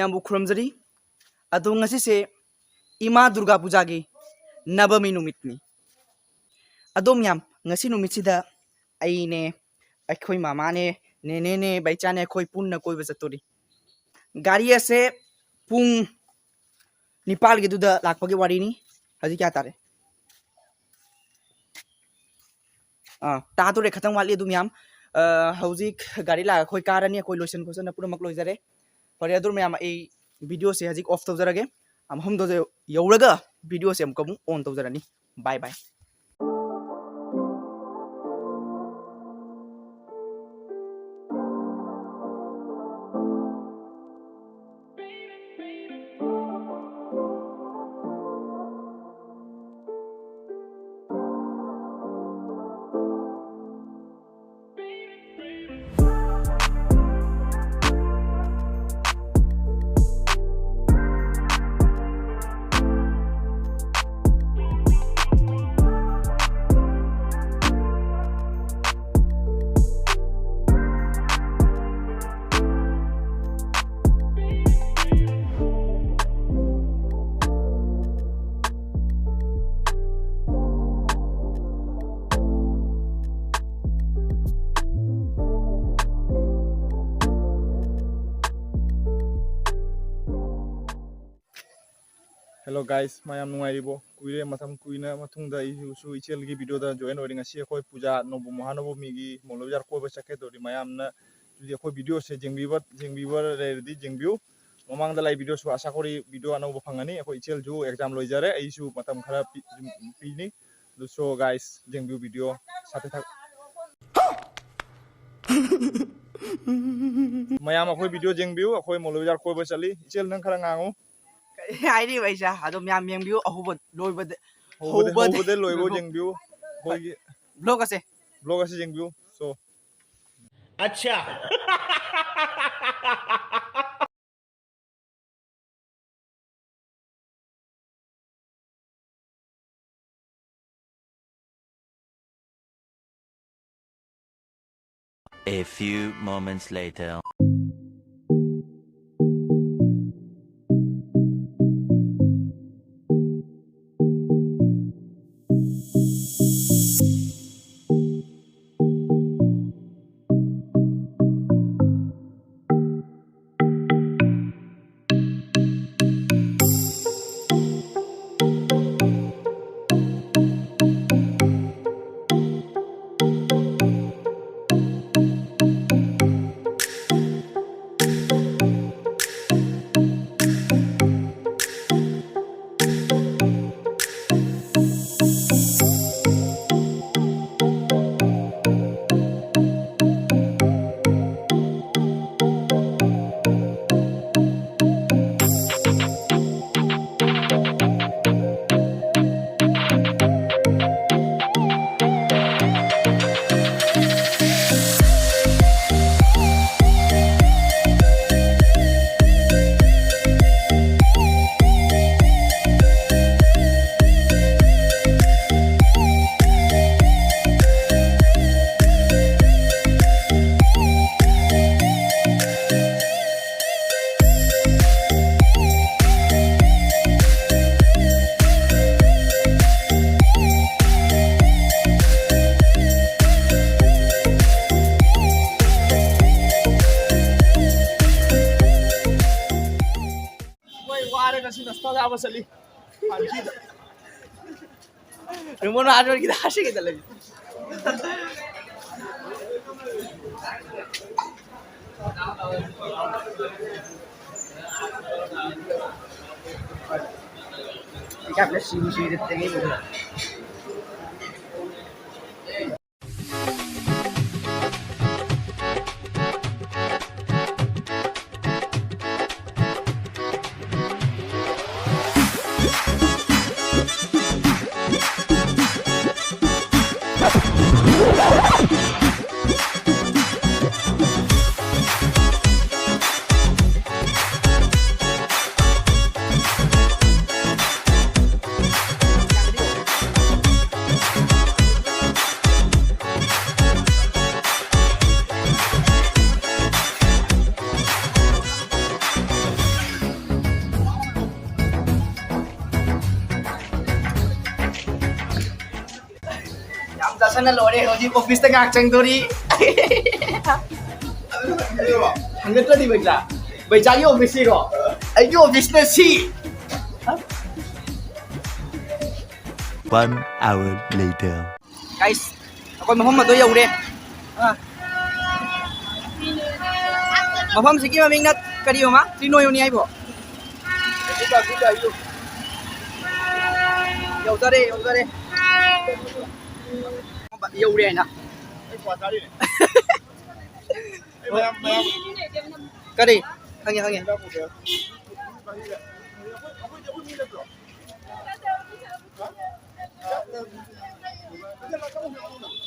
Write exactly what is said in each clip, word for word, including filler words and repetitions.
ꯃꯌꯥꯝꯕꯨ ꯈꯨꯔꯨꯝꯖꯔꯤ꯫ ꯑꯗꯣ ꯉꯁꯤꯁꯦ ꯏꯃꯥ ꯗꯨꯔꯒꯥ ꯄꯨꯖꯥꯒꯤ ꯅꯕꯃꯤ ꯅꯨꯃꯤꯠꯅꯤ꯫ ꯑꯗꯣ ꯃꯌꯥꯝ, ꯉꯁꯤ ꯅꯨꯃꯤꯠꯁꯤꯗ ꯑꯩꯅꯦ, ꯑꯩꯈꯣꯏ ꯃꯃꯥꯅꯦ, ꯅꯦꯅꯦꯅꯦ, ꯕꯩꯆꯥꯅꯦ, ꯑꯩꯈꯣꯏ ꯄꯨꯟꯅ ꯀꯣꯏꯕ ꯆꯠꯇꯣꯔꯤ꯫ ꯒꯥꯔꯤ ꯑꯁꯦ ꯄꯨꯡ ꯅꯤꯄꯥꯜꯒꯤꯗꯨꯗ ꯂꯥꯛꯄꯒꯤ ꯋꯥꯔꯤꯅꯤ꯫ ꯍꯧꯖꯤꯛ ꯀꯌꯥ ꯇꯥꯔꯦ? ꯑꯥ, ꯇꯥꯗꯣꯔꯦ, ꯈꯇꯪ ꯋꯥꯠꯂꯤ꯫ ꯑꯗꯨ ꯃꯌꯥꯝ, ꯑ, ꯍꯧꯖꯤꯛ ꯒꯥꯔꯤ ꯂꯥꯛꯑꯒ ꯑꯩꯈꯣꯏ ꯀꯥꯔꯅꯤ꯫ ꯑꯩꯈꯣꯏ ꯂꯣꯏꯁꯟ ꯈꯣꯠꯆꯟꯅ ꯄꯨꯝꯅꯃꯛ ꯂꯣꯏꯖꯔꯦ꯫ ꯐꯔꯦ, ꯑꯗꯨ ꯃꯌꯥꯝ, ꯑꯩ ꯚꯤꯗꯤꯑꯣꯁꯦ ꯍꯧꯖꯤꯛ ꯑꯣꯐ ꯇꯧꯖꯔꯒꯦ꯫ ꯃꯐꯝꯗꯨꯗ ꯌꯧꯔꯒ ꯚꯤꯗꯤꯑꯣꯁꯦ ꯑꯃꯨꯛꯀ ꯑꯃꯨꯛ ꯑꯣꯟ ꯇꯧꯖꯔꯅꯤ꯫ ꯕꯥꯏ ꯕꯥꯏ꯫ Hello guys, ꯃꯌꯥꯝ ꯅꯨꯡꯉꯥꯏꯔꯤꯕꯣ? ꯀꯨꯏꯔꯦ, ꯃꯇꯝ ꯀꯨꯏꯅ ꯃꯇꯨꯡꯗ ꯑꯩꯁꯨ ꯏꯆꯦꯜꯒꯤ ꯚꯤꯗꯤꯑꯣꯗ ꯖꯣꯏꯟ ꯑꯣꯏꯔꯦ꯫ ꯉꯁꯤ ꯑꯩꯈꯣꯏ ꯄꯨꯖꯥ ꯅꯣꯡꯕꯨ ꯃꯍꯥꯅꯣꯕꯃꯤꯒꯤ ꯃꯧꯂꯣꯏꯖꯥꯔ ꯀꯣꯏꯕ ꯆꯠꯀꯦ ꯇꯧꯔꯤ꯫ ꯃꯌꯥꯝꯅ ꯑꯗꯨꯗꯤ ꯑꯩꯈꯣꯏ ꯚꯤꯗꯤꯑꯣꯁꯦ ꯌꯦꯡꯕꯤꯕ, ꯌꯦꯡꯕꯤꯕ ꯂꯩꯔꯗꯤ ꯌꯦꯡꯕꯤꯌꯨ꯫ ꯃꯃꯥꯡꯗ ꯂꯥꯏ ꯚꯤꯗꯤꯑꯣꯁꯨ ꯑꯁꯥ ꯀꯧꯔꯤ ꯚꯤꯗꯤꯑꯣ ꯑꯅꯧꯕ ꯐꯪꯒꯅꯤ꯫ ꯑꯩꯈꯣꯏ ꯏꯆꯦꯜꯁꯨ ꯑꯦꯛꯖꯥꯝ ꯂꯣꯏꯖꯔꯦ, ꯑꯩꯁꯨ ꯃꯇꯝ ꯈꯔ ꯄꯤ-, ꯄꯤꯅꯤ꯫ ꯑꯗꯨ so guys, ꯌꯦꯡꯕꯤꯌꯨ ꯚꯤꯗꯤꯑꯣ ꯁꯥꯊꯤ ꯊꯛ-, ꯃꯌꯥꯝ ꯑꯩꯈꯣꯏ ꯚꯤꯗꯤꯑꯣ ꯌꯦꯡꯕꯤꯌꯨ꯫ ꯑꯩꯈꯣꯏ ꯃꯧꯂꯣꯏꯖꯥꯔ ꯀꯣꯏꯕ ꯆꯠꯂꯤ꯫ ꯏꯆꯦꯜ, ꯅꯪ ꯈꯔ ꯉꯥꯡꯉꯨ꯫ ꯀꯔꯤ ꯍꯥꯏꯔꯤꯕ ꯑꯩꯁꯦ? ꯑꯗꯣ ꯃꯌꯥꯝ ꯌꯦꯡꯕꯤꯌꯨ, ꯑꯍꯧꯕ ꯂꯣꯏꯕꯗ, ꯍꯧꯕꯗ-, ꯍꯧꯕꯗ ꯍꯧꯕꯗ ꯂꯣꯏꯕ ꯂꯣꯏꯕ꯫ ꯌꯦꯡꯕꯤꯌꯨ꯫ ꯑꯩꯈꯣꯏꯒꯤ ꯕ꯭ꯂꯣꯒ ꯑꯁꯦ꯫ ꯕ꯭ꯂꯣꯒ ꯑꯁꯤ ꯌꯦꯡꯕꯤꯌꯨ꯫ So, ꯑꯠꯆꯥ꯫ A few moments later. ꯇꯥꯕ ꯆꯠꯂꯤ꯫ ꯔꯨꯃꯣꯟ ꯍꯥꯠꯄꯒꯤꯗ ꯍꯥꯠꯁꯤꯒꯤꯗ ꯂꯩ꯫ ꯌꯥꯝꯅ ꯁꯤꯕꯨ ꯁꯤꯔꯦ꯫ ꯌꯥꯝ ꯆꯥꯁꯟꯅ ꯂꯣꯏꯔꯦ꯫ ꯍꯧꯖꯤꯛ ꯑꯣꯐꯤꯁꯇ ꯉꯥꯏꯍꯥꯛ ꯆꯪꯗꯣꯔꯤ꯫ ꯍꯪꯒꯠꯇ꯭ꯔꯗꯤ ꯕꯩꯆꯥ? ꯕꯩꯆꯥꯒꯤ ꯑꯣꯐꯤꯁꯁꯤꯔꯣ? ꯑꯩꯒꯤ ꯑꯣꯐꯤꯁꯅ ꯁꯤ꯫ One hour later. ꯒꯥꯏꯁ, ꯑꯩꯈꯣꯏ ꯃꯐꯝ ꯑꯗꯨ ꯌꯧꯔꯦ꯫ ꯑꯥ꯫ ꯃꯐꯝꯁꯤꯒꯤ ꯃꯃꯤꯡꯅ ꯀꯔꯤ, ꯃꯃꯥ? ꯇ꯭ꯔꯤꯅꯣꯌꯣꯅꯤ ꯍꯥꯏꯕ꯭ꯔꯣ? ꯌꯧꯖꯔꯦ, ꯌꯧꯖꯔꯦ꯫ ꯌꯧꯔꯦ ꯍꯥꯏꯅ꯫ ꯀꯔꯤ? ꯈꯪꯉꯦ, ꯈꯪꯉꯦ꯫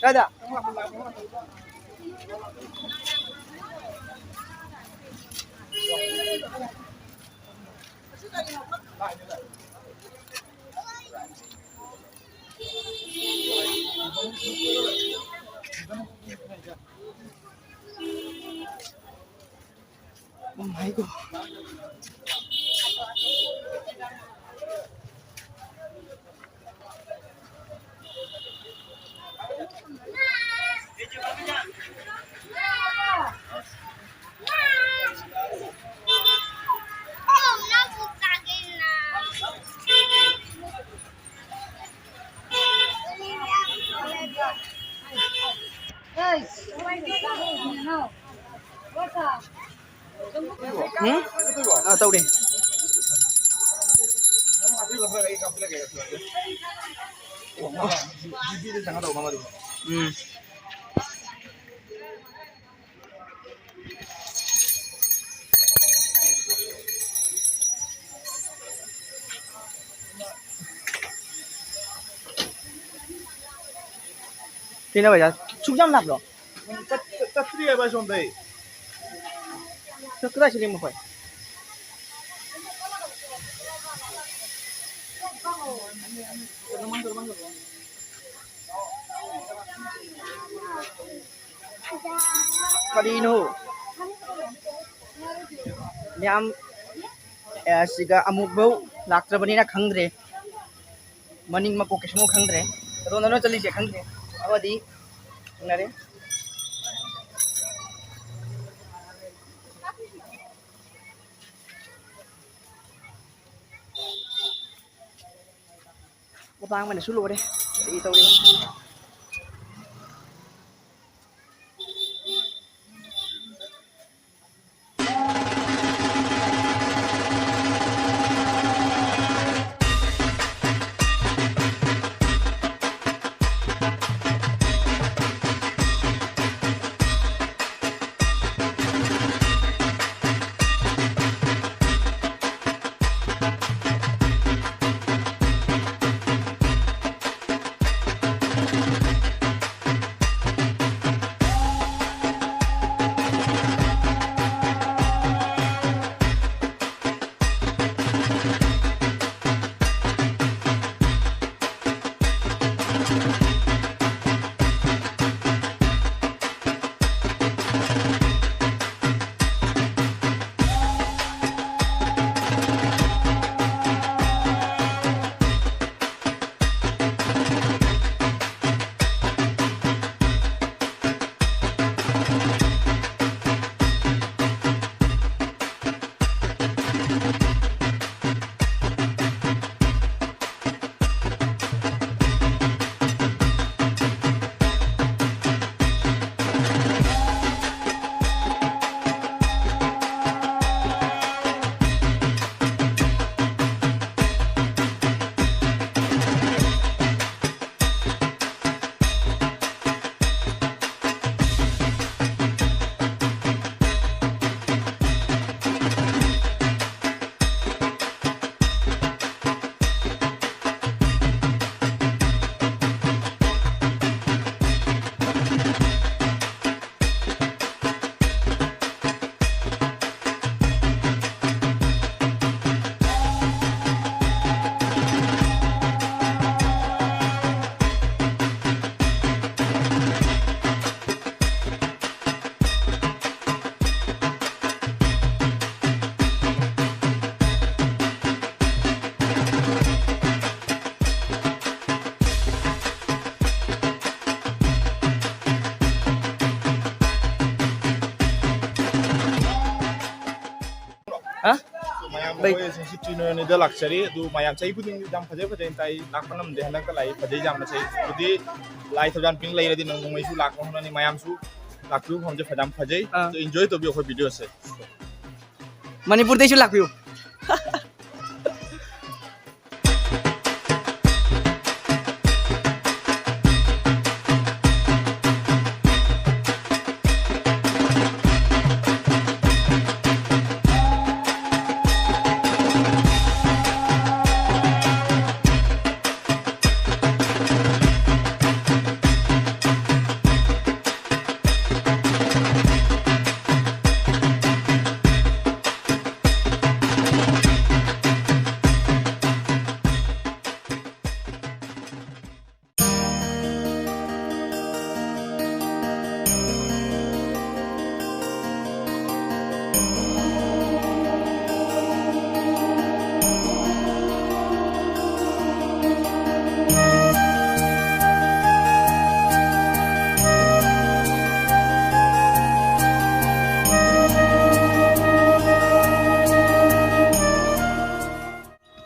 ꯀꯥꯏꯗ? Oh my God. ꯎꯝ? ꯑꯥ, ꯇꯧꯔꯦ꯫ ꯎꯝ꯫ ꯀꯩꯅꯣ ꯚꯩꯌꯥ, ꯁꯨꯛ ꯌꯥꯝ ꯂꯥꯞꯄ꯭ꯔꯣ? ꯆꯠ-, ꯆꯠꯇ꯭ꯔꯤ ꯍꯥꯏꯕ ꯁꯣꯝꯗꯩ꯫ ꯀꯗꯥꯏ ꯆꯠꯂꯤꯅꯣ ꯃꯈꯣꯏ? ꯀꯔꯤꯅꯣ? ꯃꯌꯥꯝ, ꯑꯦ, ꯁꯤꯒ ꯑꯃꯨꯛꯐꯥꯎ ꯂꯥꯛꯇ꯭ꯔꯕꯅꯤꯅ ꯈꯪꯗ꯭ꯔꯦ꯫ ꯃꯅꯤꯡ ꯃꯀꯣꯛ ꯀꯩꯁꯨꯝ ꯈꯪꯗ꯭ꯔꯦ꯫ ꯀꯗꯣꯝꯗꯅꯣ ꯆꯠꯂꯤꯁꯦ ꯈꯪꯗ꯭ꯔꯦ꯫ ꯑꯃꯗꯤ ꯊꯦꯡꯅꯔꯦ꯫ ꯑꯇꯥꯡꯕꯅꯁꯨ ꯂꯣꯏꯔꯦ꯫ ꯀꯔꯤ ꯇꯧꯔꯤꯕ? ꯑꯩꯈꯣꯏ ꯉꯁꯤ ꯇ꯭ꯔꯤꯅꯣꯅꯤꯗ ꯂꯥꯛꯆꯔꯤ꯫ ꯑꯗꯨ ꯃꯌꯥꯝ ꯆꯍꯤ ꯈꯨꯗꯤꯡꯒꯤ ꯌꯥꯝ ꯐꯖꯩ ꯐꯖꯩꯅ ꯇꯥꯏ, ꯂꯥꯛꯄ ꯉꯝꯗꯦ꯫ ꯍꯟꯗꯛꯇ ꯂꯥꯛꯏ, ꯐꯖꯩ ꯌꯥꯝꯅ꯫ ꯆꯍꯤ ꯈꯨꯗꯤꯡꯒꯤ ꯂꯥꯏ ꯊꯧꯖꯥꯟ ꯄꯤꯡ ꯂꯩꯔꯗꯤ ꯅꯪ ꯅꯣꯡꯃꯩꯁꯨ ꯂꯥꯛꯄ ꯍꯧꯅꯅꯤ꯫ ꯃꯌꯥꯝꯁꯨ ꯂꯥꯛꯄꯤꯌꯨ, ꯃꯐꯝꯁꯦ ꯐꯖ ꯌꯥꯝ ꯐꯖꯩ꯫ ꯑꯥ꯫ ꯑꯗꯨ ꯏꯟꯖꯣꯏ ꯇꯧꯕꯤꯌꯨ ꯑꯩꯈꯣꯏ ꯚꯤꯗꯤꯑꯣꯁꯦ꯫ ꯃꯅꯤꯄꯨꯔꯗꯩꯁꯨ ꯂꯥꯛꯄꯤꯌꯨ꯫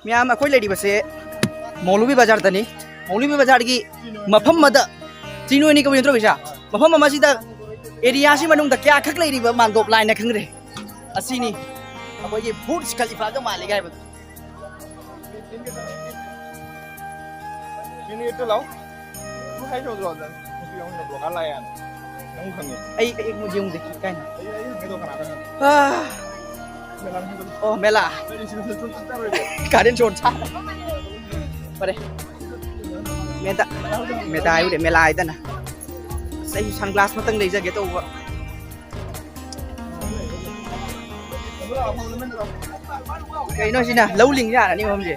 ꯃꯌꯥꯝ, ꯑꯩꯈꯣꯏ ꯂꯩꯔꯤꯕꯁꯦ ꯃꯧꯂꯨꯕꯤ ꯕꯖꯥꯔꯗꯅꯤ꯫ ꯃꯧꯂꯨꯕꯤ ꯕꯖꯥꯔꯒꯤ ꯃꯐꯝ ꯑꯃꯗ, ꯇ꯭ꯔꯤꯅꯣꯅꯤ ꯀꯧꯏ ꯅꯠꯇ꯭ꯔꯣ ꯕꯤꯁꯥ? ꯃꯐꯝ ꯑꯃꯁꯤꯗ ꯑꯦꯔꯤꯌꯥꯁꯤ ꯃꯅꯨꯡꯗ ꯀꯌꯥꯈꯛ ꯂꯩꯔꯤꯕ ꯃꯥꯟꯗꯣꯞ ꯂꯥꯏꯅ ꯈꯪꯗ꯭ꯔꯦ꯫ ꯑꯁꯤꯅꯤ ꯑꯩꯈꯣꯏꯒꯤ ꯕꯨꯔꯖ ꯈꯂꯤꯐꯥꯒ ꯃꯥꯜꯂꯤꯒ ꯍꯥꯏꯕꯗꯣ꯫ ꯃꯤꯅꯤꯠꯇ ꯂꯥꯎ꯫ ꯅꯪ ꯍꯥꯏꯗꯧꯗ꯭ꯔꯣ? ꯅꯪ ꯅꯨꯄꯤ ꯑꯃꯅ ꯗꯔꯀꯥꯔ ꯂꯥꯛꯑꯦ ꯍꯥꯏꯅ꯫ ꯅꯪ ꯈꯪꯉꯤ꯫ ꯑꯩ, ꯑꯩ ꯃꯨꯛ ꯌꯦꯡꯉꯨꯗꯦ꯫ ꯀꯥꯏꯅ? ꯑꯩ, ꯑꯩ ꯍꯪꯒꯦ ꯇꯧ ꯀꯅꯥ ꯀꯅꯥ? ꯑꯥ꯫ ꯃꯦꯂꯥ ꯍꯪꯒꯦ ꯇꯧ꯫ ꯑꯣ, ꯃꯦꯂꯥ꯫ ꯑꯩ ꯁꯤꯗ ꯁꯨꯝ ꯆꯠꯆꯔꯣꯏꯒꯦ꯫ ꯒꯥꯔꯗꯦꯟ ꯁꯣ ꯆꯥ-, ꯐꯔꯦ꯫ ꯃꯦꯗꯥ-, ꯃꯦꯗꯥ ꯍꯥꯏꯕꯨꯗꯤ ꯃꯦꯂꯥ ꯍꯥꯏꯗꯅ꯫ ꯑꯁ, ꯑꯩꯁꯨ ꯁꯟꯒ꯭ꯂꯥꯁ ꯑꯃꯇꯪ ꯂꯩꯖꯒꯦ ꯇꯧꯕ꯫ ꯀꯩꯅꯣ ꯁꯤꯅ? ꯂꯧ ꯂꯤꯡ ꯌꯥꯔꯅꯤ ꯃꯐꯝꯁꯦ꯫